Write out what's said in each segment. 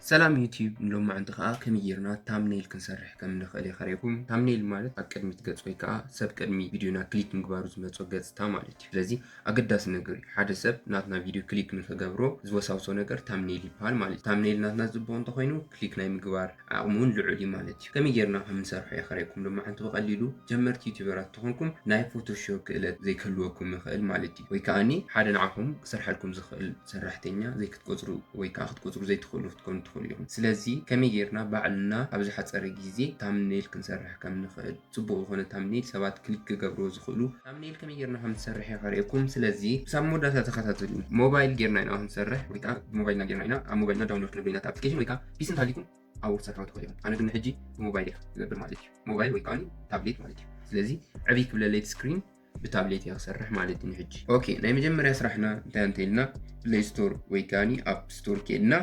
ሰላም ዩቲዩብ፣ ንሎማዓንቲ ከዓ ከመይ ጌርና ታምኔል ክንሰርሕ ከም ንኽእል እየ ከርእየኩም። ታምኔል ማለት ኣብ ቅድሚት ገጽ ወይ ከዓ ሰብ ቅድሚ ቪድዮና ክሊክ ምግባሩ ዝመጾ ገጽታ ማለት እዩ። ስለዚ ኣገዳሲ ነገር እዩ። ሓደ ሰብ ናትና ቪድዮ ክሊክ ንክገብሮ ዝወሳውሶ ነገር ታምኔል ይበሃል ማለት እዩ። ታምኔል ናትና ዝጽቡቕ እንተኾይኑ ክሊክ ናይ ምግባር ዓቕሙ እውን ልዑል እዩ ማለት እዩ። ከመይ ጌርና ከም ንሰርሖ እየ ከርእየኩም ሎማዓንቲ ብቐሊሉ። ጀመርቲ ዩቲዩበራት ተኾንኩም ናይ ፎቶሾፕ ክእለት ዘይክህልወኩም ይኽእል ማለት እዩ። ወይ ከዓኒ ሓደ ንዓኹም ክሰርሓልኩም ዝኽእል ሰራሕተኛ ዘይክትቆጽሩ ወይ ከዓ ክትቆጽሩ ዘይትኽእሉ ክትኮኑ ትኽእሉ ኢኹም። ስለዚ ከመይ ጌርና ባዕልና ኣብ ዝሓጸረ ግዜ ታምኔል ክንሰርሕ ከም ንኽእል፣ ጽቡቕ ዝኾነ ታምኔል ሰባት ክሊክ ክገብርዎ ዝኽእሉ ታምኔል ከመይ ጌርና ከም ንሰርሕ እየ ከርእየኩም። ስለዚ ክሳብ መወዳእታ ተኸታተሉ። ሞባይል ጌርና ኢና ክንሰርሕ ወይ ከዓ ብሞባይልና ጌርና ኢና ኣብ ሞባይልና ዳውንሎድ ክንብል ኢና እቲ ኣፕሊኬሽን ወይ ከዓ ፒሲ እንተሃልይኩም ኣብኡ ክትሰርሕዎ ትኽእሉ ኢኹም። ኣነ ግን ሕጂ ብሞባይል እየ ክገብር ማለት እዩ። ሞባይል ወይ ከዓ ታብሌት ማለት እዩ። ስለዚ ዕብይ ክብለለይ እቲ ስክሪን ብታብሌት እየ ክሰርሕ ማለት እዩ። ሕጂ ኦኬ፣ ናይ መጀመርያ ስራሕና እንታይ እንተኢልና ፕሌይ ስቶር ወይ ከዓ ኣፕ ስቶር ከድና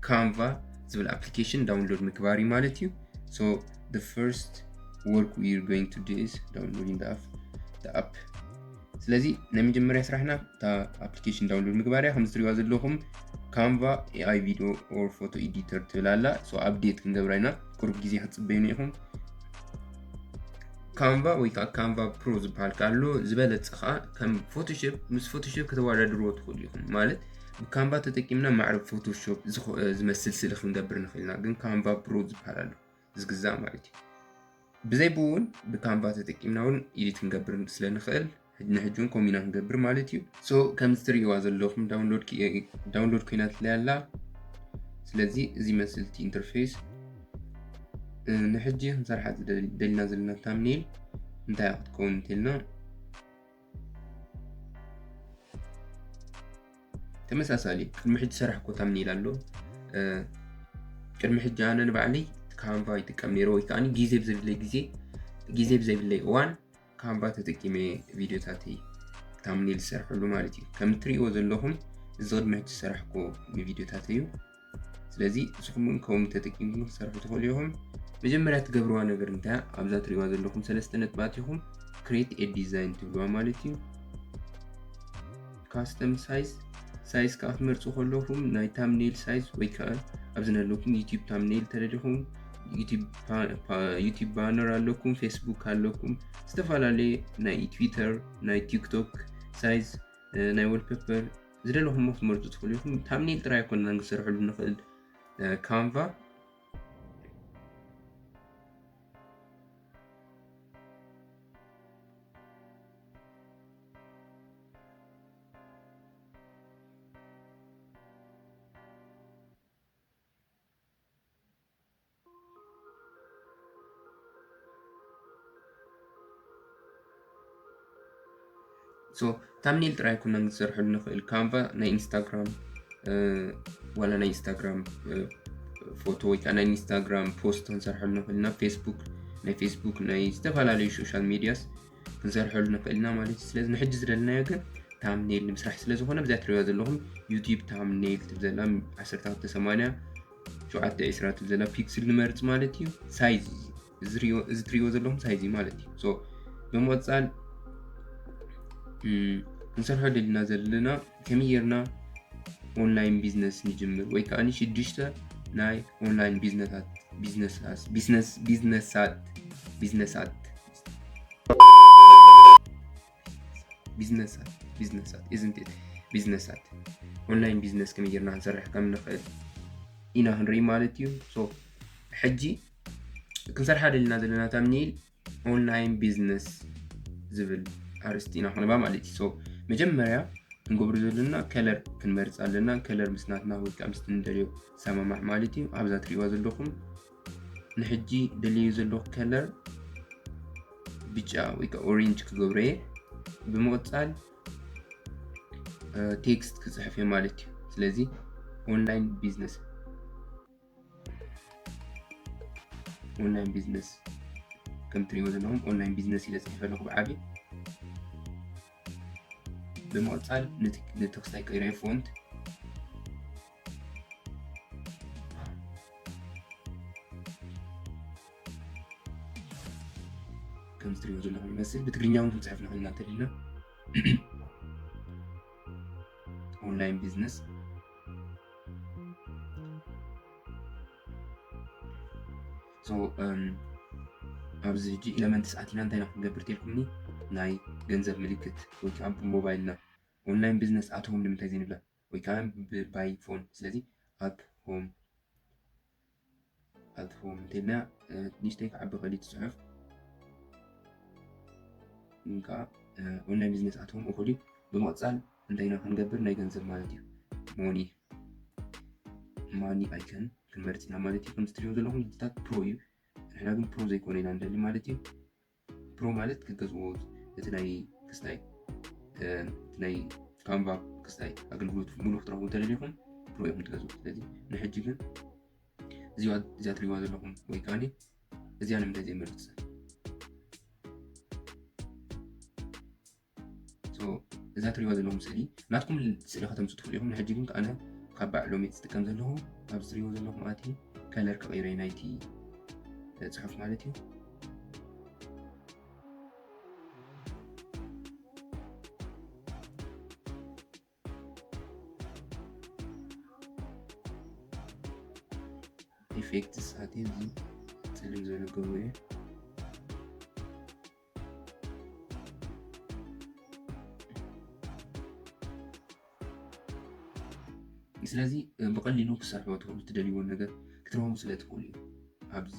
ካንቫ ዝብል ኣፕሊኬሽን ዳውንሎድ ምግባር እዩ ማለት እዩ። So the first work we are going to do is downloading the app, the app። ስለዚ ናይ መጀመርያ ስራሕና እታ ኣፕሊኬሽን ዳውንሎድ ምግባር እያ። ከምዚ ትሪእዋ ዘለኹም ካንቫ ኤኣይ ቪዲዮ ኦር ፎቶ ኤዲተር ትብል ኣላ። So ኣፕዴት ክንገብራ ኢና። ቁሩብ ግዜ ክትጽበዩኒ ኢኹም። ካንቫ ወይ ከዓ ካንቫ ፕሮ ዝበሃል ከኣ ኣሎ። ዝበለጸ ከዓ ከም ፎቶሾፕ፣ ምስ ፎቶሾፕ ከተወዳድርዎ ትኽእሉ ኢኹም። ማለት ብካንቫ ተጠቂምና ማዕረ ፎቶሾፕ ዝኾ-፣ ዝመስል ስእሊ ክንገብር ንኽእል ኢና። ግን ካንቫ ፕሮ ዝበሃል ኣሎ ዝግዛእ ማለት እዩ። ብዘይ ብኡ እውን ብካንቫ ተጠቂምና እውን ኤዲት ክንገብር ስለ ንኽእል ንሕጂ እውን ከምኡ ኢና ክንገብር ማለት እዩ። So ከምዚ ትርእይዋ ዘለኹም ዳውንሎድ ኪ-፣ ዳውንሎድ ኮይናትለይ ኣላ። ስለዚ እዚ ይመስል እቲ ኢንተርፌስ። እ፣ ንሕጂ ክንሰርሓ ዝደል-፣ ደሊና ዘለና ታምኔል እንታይ እያ ክትከውን እንተልና ተመሳሳሊ ቅድሚ ሕጂ ሰራሕኮ ታምኔል ኣሎ። እ፣ ቅድሚ ሕጂ ኣነ ንባዕለይ ካንቫ ይጥቀም ነይረ ወይ ከዓ ግዜ ብዘይብለይ ግዜ፣ ግዜ ብዘይብለይ እዋን ካንቫ ተጠቂመ ቪዲዮታተይ ታምኔል ዝሰርሐሉ ማለት እዩ። ከም እትርእይዎ ዘለኹም እዚ ቅድሚ ሕጂ ዝሰራሕኮ ቪዲዮታተይ እዩ። ስለዚ ንስኹም እውን ከምኡ ተጠቂምኩም ክትሰርሑ ትኽእሉ ኢኹም። መጀመርያ ትገብርዋ ነገር እንታይ እያ? ኣብዛ ትርእይዋ ዘለኹም ሰለስተ ነጥቢ ኣቲኹም ክሬት ኤ ዲዛይን ትብልዋ ማለት እዩ። ካስተም ሳይዝ፣ ሳይዝ ከዓ ክትመርጹ ከለኹም ናይ ታምኔል ሳይዝ ወይ ከዓ ኣብዚ ዘለኩም ዩቲዩብ ታምኔል ተደሊኹም ዩቲዩብ ፓ-፣ ፓ-፣ ዩቲዩብ ባነር ኣለኩም፣ ፌስቡክ ኣለኩም፣ ዝተፈላለየ ናይ ትዊተር፣ ናይ ቲክቶክ ሳይዝ፣ እ፣ ናይ ወልፔፐር ዝደለኹሞ ክትመርጹ ትኽእሉ ኢኹም። ታምኔል ጥራይ ኣይኮነን ክንሰርሐሉ ንኽእል፣ እ፣ ካንቫ So ታምኔል ጥራይ ኣይኮነን ክንሰርሐሉ ንኽእል። ካንቫ ናይ ኢንስታግራም፣ እ፣ ዋላ ናይ ኢንስታግራም፣ እ፣ ፎቶ ወይ ከዓ ናይ ኢንስታግራም ፖስት ክንሰርሐሉ ንኽእል ኢና። ፌስቡክ፣ ናይ ፌስቡክ፣ ናይ ዝተፈላለዩ ሶሻል ሚዲያስ ክንሰርሐሉ ንኽእል ኢና ማለት እዩ። ስለዚ ንሕጂ ዝደለናዮ ግን ታምኔል ንምስራሕ ስለ ዝኾነ ብዛ ትሪእዋ ዘለኹም ዩቲዩብ ታምኔል ትብል ዘላ ዓሰርተ ክልተ ሰማንያ ሸውዓተ ዕስራ ትብል ዘላ ፒክስል ንመርጽ ማለት እዩ። ሳይዝ እዚ ትሪእዎ፣ እዚ ትሪእዎ ዘለኹም ሳይዝ እዩ ማለት እዩ። So ብምቕጻል፣ እም፣ ክንሰርሖ ደሊና ዘለና ከመይ ጌርና ኦንላይን ቢዝነስ ንጅምር ወይ ከዓ ሽዱሽተ ናይ ኦንላይን ቢዝነሳት፣ ቢዝነሳት፣ ቢዝነስ፣ ቢዝነሳት፣ ቢዝነሳት፣ ቢዝነሳት፣ ቢዝነሳት፣ isn't it? ቢዝነሳት፣ ኦንላይን ቢዝነስ ከመይ ጌርና ክንሰርሕ ከም ንኽእል ኢና ክንርኢ ማለት እዩ። So ሕጂ ክንሰርሓ ደሊና ዘለና ታምኔል ኦንላይን ቢዝነስ ዝብል ኣርእስቲ ኢና ክንባ ማለት እዩ። So መጀመርያ ክንገብሮ ዘለና ከለር ክንመርጽ ኣለና። ከለር ምስ ናትና ወይ ከዓ ምስቲ ንደልዮ ሰማማዕ ማለት እዩ። ኣብዛ ትሪእዋ ዘለኹም ንሕጂ ደልዮ ዘለኹ ከለር ብጫ ወይ ከዓ ኦሬንጅ ክገብሮ እየ። ብምቕጻል፣ እ፣ ቴክስት ክጽሕፍ እየ ማለት እዩ። ስለዚ ኦንላይን ቢዝነስ፣ ኦንላይን ቢዝነስ ከም ትሪእዎ ዘለኹም ኦንላይን ቢዝነስ ኢለ ጽሒፈ ኣለኹ ብዓቢ። ብምቕጻል ነት-፣ ንቴክስታይ ቀይረ ፎንት ከም ትሪእዎ ዘለኹም ይመስል። ብትግርኛ እውን ክንጽሕፍ ንኽእል ኢና እንተደሊና። ኦንላይን ቢዝነስ ኣብዚ ሕጂ ኢለመንትስ ኣቲና እንታይ ኢና ክንገብር? ቴልኩምኒ ናይ ገንዘብ ምልክት ወይ ከዓ ብሞባይልና ኦንላይን ቢዝነስ ኣትሆም ንምንታይ ዘይንብላ ወይ ከዓ ባይ ፎን። ስለዚ ኣት ሆም ኣት ሆም እንተልና ንሽተይ ክዓቢ ከሊት ፅሑፍ እንካ ኦንላይን ቢዝነስ ኣትሆም እኹል እዩ። ብምቕፃል እንታይ ኢና ክንገብር? ናይ ገንዘብ ማለት እዩ። ሞኒ ማኒ ኣይከን ክንመርፅ ኢና ማለት እዩ። ከምዚ ትሪኦ ዘለኹም ዲታት ፕሮ እዩ። ንሕና ግን ፕሮ ዘይኮነ ኢና ንደሊ ማለት እዩ። ፕሮ ማለት ክትገዝዎ እቲ ናይ ክስታይ እቲ ናይ ካንቫ ክስታይ ኣገልግሎት ሙሉ ክትረኽቡ እንተደሊኹም ፕሮ ኢኹም ትገዝኡ። ስለዚ ንሕጂ ግን እዚኣ እዚኣ ትሪእዋ ዘለኹም ወይ ከዓ እዚኣ ንምንታይ ዘይመርፅ? እዛ ትሪእዋ ዘለኹም ስእሊ ናትኩም ስእሊ ከተምፁ ትኽእሉ ኢኹም። ንሕጂ ግን ኣነ ካብ ባዕሎም እየ ዝጥቀም ዘለኹ። ኣብዚ ትሪእዎ ዘለኹም ኣቲ ከለር ክቐይረ ናይቲ ፅሑፍ ማለት እዩ። ኢፌክትስ ኣቲ እዚ ፅልም ዝበለ ገብሩ እየ። ስለዚ ብቐሊሉ ክሰርሕዎ ትኽእሉ ትደልይዎ ነገር ክትረኽቡ ስለ ትኽእሉ እዩ። ኣብዚ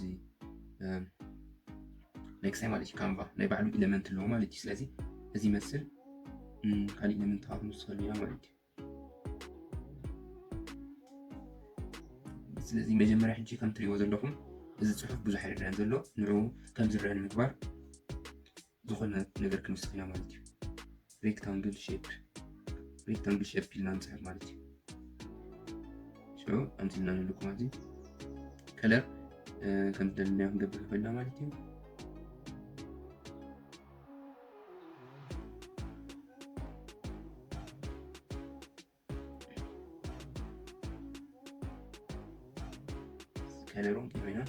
ናይ ክሳይ ማለት እዩ ካንቫ ናይ ባዕሉ ኢለመንት ኣለዎ ማለት እዩ። ስለዚ እዚ ይመስል ካልእ ኢለመንት ከዓ ክንወስድ ከለና ማለት እዩ። ስለዚ መጀመርያ ሕጂ ከም ትሪእዎ ዘለኹም እዚ ፅሑፍ ብዙሕ ኣይረዳን ዘሎ ንዑ ከም ዝረአ ንምግባር ዝኾነ ነገር ክንውስኽ ኢና ማለት እዩ። ሬክታንግል ሼፕ ሬክታንግል ሼፕ ኢልና ንፅሕፍ ማለት እዩ። ሽዑ ኣምፅልና ንልኩ ማለት እዩ። ከለር ከም ዝደለናዮ ክንገብር ንኽእልና ማለት እዩ። ከለሩን ጌርና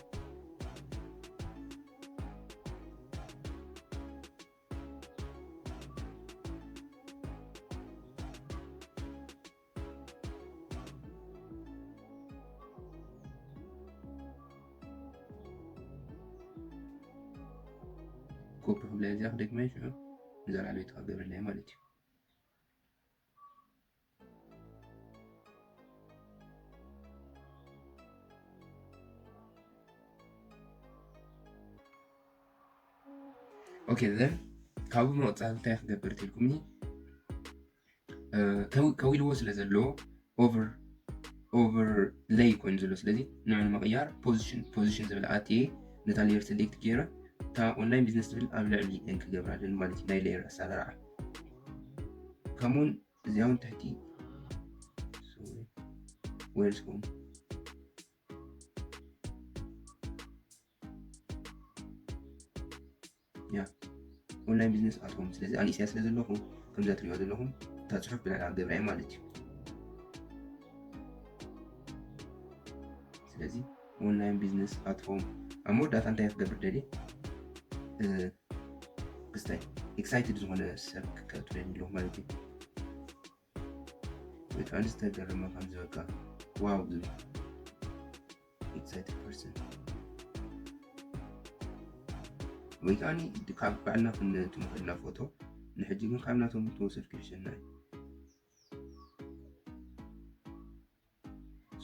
ኮፒ ክብላ እዚኣ ክደግመ ሽዑ እዛ ላዕለወይቲ ክገብረላ ማለት እዩ። ኦኬ ዘን ካብኡ መቕፃል እንታይ ክገብር ትልኩምኒ ከዊልዎ ስለ ዘለዎ ኦቨር ኦቨር ለይ ኮይኑ ዘሎ ስለዚ ንዑ ንምቕያር ፖዚሽን ፖዚሽን ዝብል ኣትየ ነታ ሌየር ሰሌክት ገይረ እታ ኦንላይን ቢዝነስ ትብል ኣብ ልዕሊ ኤን ክገብራለን ማለት እዩ ናይ ሌየር ኣሰራርዓ ከምኡውን እዚኣ እውን ትሕቲ ዌልስኮም ያ ኦንላይን ቢዝነስ ኣትሆም ስለዚ ኣንእስያ ስለ ዘለኹ ከምዛ ትሪኦ ዘለኹም እታ ፅሑፍ ብልዕሊ ኣብ ገብራይ ማለት እዩ ስለዚ ኦንላይን ቢዝነስ ኣትሆም ኣብ መወዳእታ እንታይ ክገብር ደልየ ክስታይ ኤክሳይትድ ዝኾነ ሰብ ክከእቱ ደሊ ኣለኹ ማለት እዩ ወይ ከዓ ዝተገረመ ከም ዝበቃ ዋው ዝብል excited person ወይ ከዓ ካብ ባዕልና ክንእቱ ንኽእልና ፎቶ ንሕጂ ግን ካብ ናቶም ተወሰድኩ ይሸና እዩ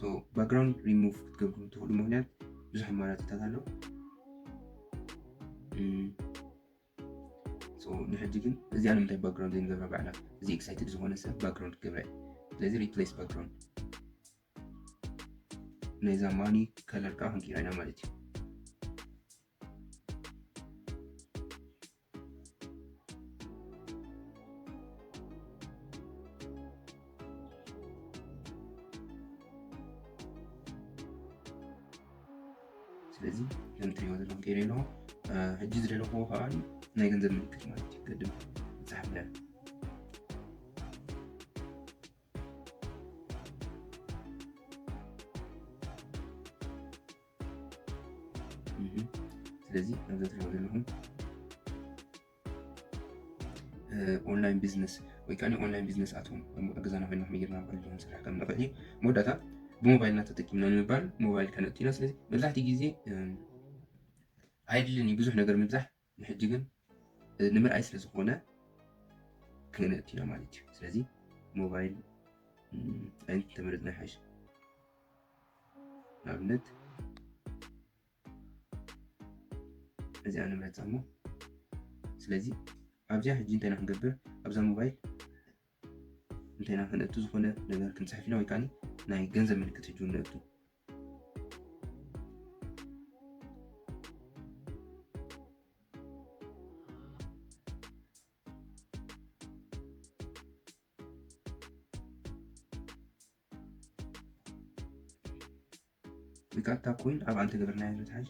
so background remove ክትገብሩ ትኽእሉ ምክንያት ብዙሕ ኣማራፅታት ኣሎ ንሕጂ ግን እዚኣ ንምንታይ ባክግራውንድ ዘይንገብራ ባዕላ እዚ excited ዝኾነ ሰብ background ክገብራ እዩ ስለዚ replace background ናይዛ ማኒ ከለር ከዓ ክንቅይራ ኢና ማለት እዩ ስለዚ ከም ትሪእዎ ዘለኹም ቀይረ ኣለኹ ሕጂ ዝደለኽዎ ከዓ ናይ ገንዘብ ምልክት ማለት እዩ ቅድም ዝፀሓፍለ ስለዚ ኣብዚ ትሪእዎ ዘለኹም ኦንላይን ቢዝነስ ወይ ከዓ ኦንላይን ቢዝነስ ኣትሆም ኣብ ገዛና ኮይና ከመይ ጌርና ብቐሊሉ ክንሰርሕ ከም ንኽእል እዩ መወዳእታ ብሞባይልና ተጠቂምና ንምባል ሞባይል ከነእቱ ኢና ስለዚ መብዛሕትኡ ግዜ ኣይድልን እዩ ብዙሕ ነገር ምብዛሕ። ንሕጂ ግን ንምርኣይ ስለ ዝኾነ ክነእቲ ኢና ማለት እዩ። ስለዚ ሞባይል ዓይነት ተመረፅና ይሓይሽ። ንኣብነት እዚኣ ንምረፃ እሞ፣ ስለዚ ኣብዚኣ ሕጂ እንታይ ኢና ክንገብር? ኣብዛ ሞባይል እንታይ ኢና ክነእቱ? ዝኾነ ነገር ክንፅሕፍ ኢና ወይ ከዓ ናይ ገንዘብ ምልክት ሕጂ ነእቱ። ወይ ከዓ እታ ኮይን ኣብኣ እንተገበርናዮ ዝሓሽ።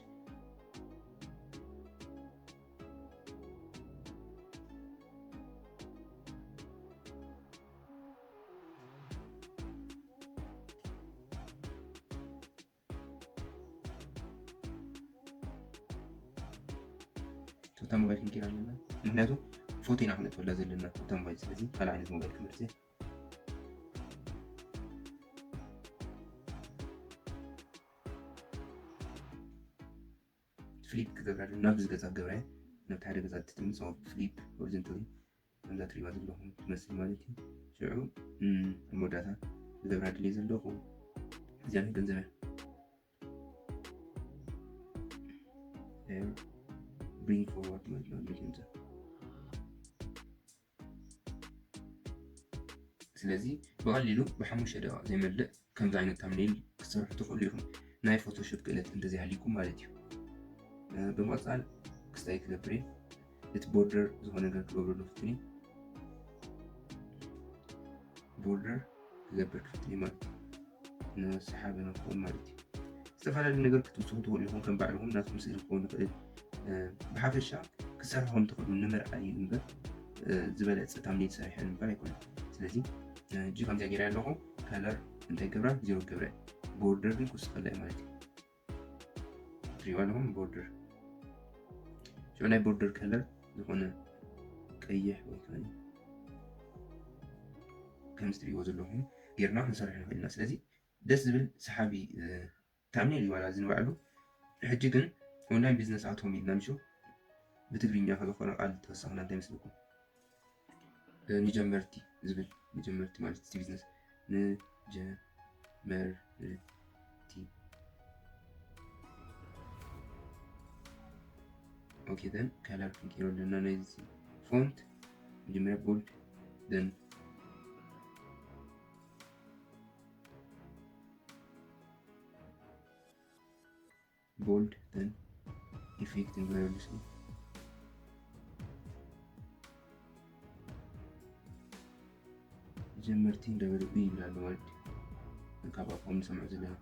እታ ሞባይል ክንቀይራ ኣለና። ምክንያቱ ፎቶ ኢና ክነእትወላ ዘለና እታ ሞባይል። ስለዚ ካልእ ዓይነት ሞባይል ክመርጽ እየ። ፍሊፕ ክገብራ ኣለና። ናብዚ ገጻ ክገብራ እየ። ናብቲ ሓደ ገጻ ትምጽኦ ፍሊፕ ሆሪዞንታሊ ከምዛ ትሪእዋ ዘለኹም ትመስል ማለት እዩ። ሽዑ፣ እም፣ ኣብ መወዳእታ ክገብራ ድልየ ዘለኹ እዚኣ ናይ ገንዘብ እያ። ኤም፣ ብሪንግ ፎርዋርድ ማለት ነው፣ እንግሊዝኛ። ስለዚ ብቐሊሉ ብሓሙሽተ ደቂቕ ዘይመልእ ከምዚ ዓይነት ታምኔል ክትሰርሑ ትኽእሉ ኢኹም፣ ናይ ፎቶሾፕ ክእለት እንተዘይሃልይኩም ማለት እዩ። እ፣ ብምቕጻል ክስታይ ክገብር እየ። እቲ ቦርደር ዝኾነ ነገር ክገብረሉ ክፍትን እየ። ቦርደር ክገብር ክፍትን እየ ማለት እዩ። ንሰሓቢ ንክኸውን ማለት እዩ። ዝተፈላለዩ ነገር ክትውስኹ ትኽእሉ ኢኹም፣ ከም ባዕልኹም ናትኩም ስእሊ ክኸውን ይኽእል። እ፣ ብሓፈሻ ክሰርሑ ከም ትኽእሉ ንምርኣይ እዩ እምበር፣ እ፣ ዝበለጸ ታምኔል ሰሪሐ እምበር ኣይኮነን። ስለዚ፣ እ፣ ሕጂ ከምዚኣ ገይረ ኣለኹ፣ ከለር እንታይ ገብራ? ዜሮ ገብረ። ቦርደር ግን ክውስኸላ እዩ ማለት እዩ። ትሪእዋ ኣለኹም ቦርደር። ሽዑ ናይ ቦርደር ከለር ዝኾነ ቀይሕ ወይ ከዓ ከምዚ ትሪእዎ ዘለኹም ጌርና ክንሰርሕ ንኽእል ኢና። ስለዚ ደስ ዝብል ሰሓቢ፣ እ፣ ታምኔል እዩ ዋላ እዚ ንባዕሉ። ሕጂ ግን ኦንላይን ቢዝነስ ኣቶም ኢልና ምሹ ብትግርኛ ከ ዝኾነ ቃል ተወሰኽና እንታይ መስለኩም? እ፣ ንጀመርቲ ዝብል፣ ንጀመርቲ ማለት እቲ ቢዝነስ ንጀመርቲ። ኦኬ፣ then ከለር ክንቀይሮ ኣለና። ናይዚ ፎንት መጀመርያ ቦልድ፣ then ቦልድ፣ then ኢፌክት ንግበረሉ እስኪ። ጀመርቲ እንዳበሉ እዩ ይብል ኣሎ ማለት እዩ። ካብ ኣፎም ንሰምዖ ዘለና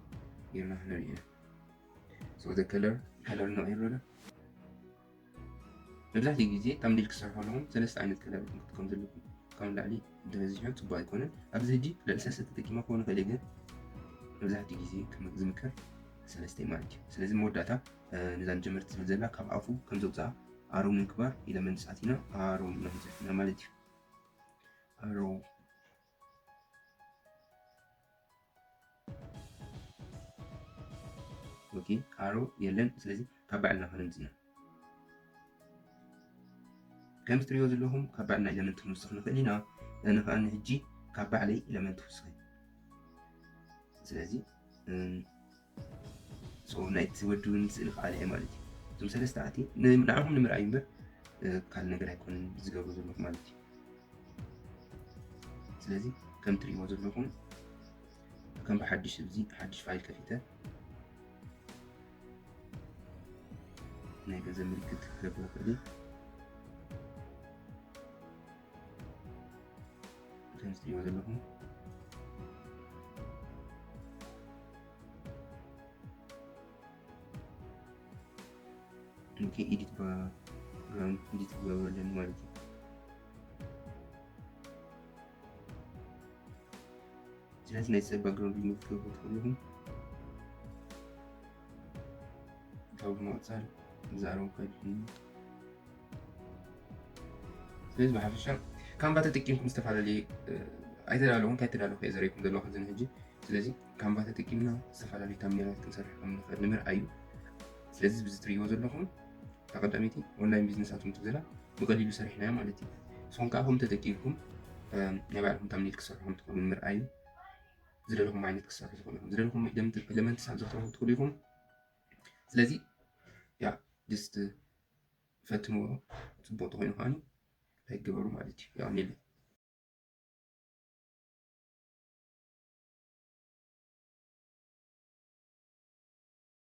ጌርና ክንርኢ ኢና። So the color፣ ከለር ንቐይሮ ዶ? መብዛሕትኡ ግዜ ታምኔል ክሰርሑ ኣለኹም ሰለስተ ዓይነት ከለር ክትጥቀሙ ዘለኩም። ካብ ላዕሊ እንተበዚሑ ጽቡቅ ኣይኮነን። ኣብዚ ሕጂ ልዕሊ ሰለስተ ተጠቂመ ክኸውን ይኽእል እዩ፣ ግን መብዛሕትኡ ግዜ ክም-፣ ዝምከር ሰለስተ እዩ ማለት እዩ። ስለዚ መወዳእታ፣ እ፣ ነዛ ንጀመርቲ ትብል ዘላ ካብ ኣፉ ከም ዘውፅኣ ኣሮ ምግባር ኢለመንትስ ኣቲና ኣሮ ኢልና ክንፅሕፍ ኢና ማለት እዩ። ኣሮ። ኦኬ፣ ኣሮ የለን። ስለዚ ካብ ባዕልና ከነምፅእ ኢና። ከምዚ ትሪእዎ ዘለኹም ካብ ባዕልና ኢለመንት ክንውስኽ ንኽእል ኢና። ኣነ ከኣ ንሕጂ ካብ ባዕለይ ኢለመንት ክውስኽ እየ። ስለዚ፣ እም፣ ሶ ናይቲ ወዲ እውን ስእሊ ክኣለ እየ ማለት እዩ። እዞም ሰለስተ ኣትየ ን-፣ ንዓኹም ንምርኣይ እምበር፣ እ፣ ካልእ ነገር ኣይኮነን ዝገብሮ ዘለኹ ማለት እዩ። ስለዚ ከም ትሪእዎ ዘለኹም ከም ብሓድሽ፣ እዚ ሓድሽ ፋይል ከፊተ ናይ ገንዘብ ምልክት ክገብር ይኽእል እየ። ከምዚ ትሪእዎ ዘለኹም ኦኬ፣ ኤዲት ባክግራውንድ ኤዲት ክገብረለን ማለት እዩ። ስለዚ ናይ ሰብ ባክግራውንድ ሪሙቭ ክትገብሩ ትኽእሉ ኢኹም። ካብኡ ብምቕጻል እዛ ኣሮን ኮይን። ስለዚ ብሓፈሻ ካንቫ ተጠቂምኩም ዝተፈላለየ፣ እ፣ ኣይተዳለኹን፣ እንታይ ተዳለኹ እየ ዘርእየኩም ዘለኹ እዚ ሕጂ። ስለዚ ካንቫ ተጠቂምና ዝተፈላለዩ ታምኔላት ክንሰርሕ ከም ንኽእል ንምርኣይ እዩ። ስለዚ ብዚ ትርእይዎ ዘለኹም እታ ቀዳመይቲ ኦንላይን ቢዝነሳት እንትብዘላ ብቐሊሉ ሰሪሕናዮ ማለት እዩ። ንስኹም ከዓ ከም ተጠቂምኩም ናይ ባዕልኩም ታምኔል ክሰርሑ ከምትኽእሉ ንምርኣይ ዝደለኹም ዓይነት ክሰርሑ ዝኽእሉ ኢኹም። ዝደለኹም ኤለመንትስ ኣብ ዘኽረኹ ትኽእሉ ኢኹም። ስለዚ ያ just ፈትንዎ፣ ፅቡቅ ተኮይኑ ከዓኒ ላይክ ግበሩ ማለት እዩ። ያው ኔለ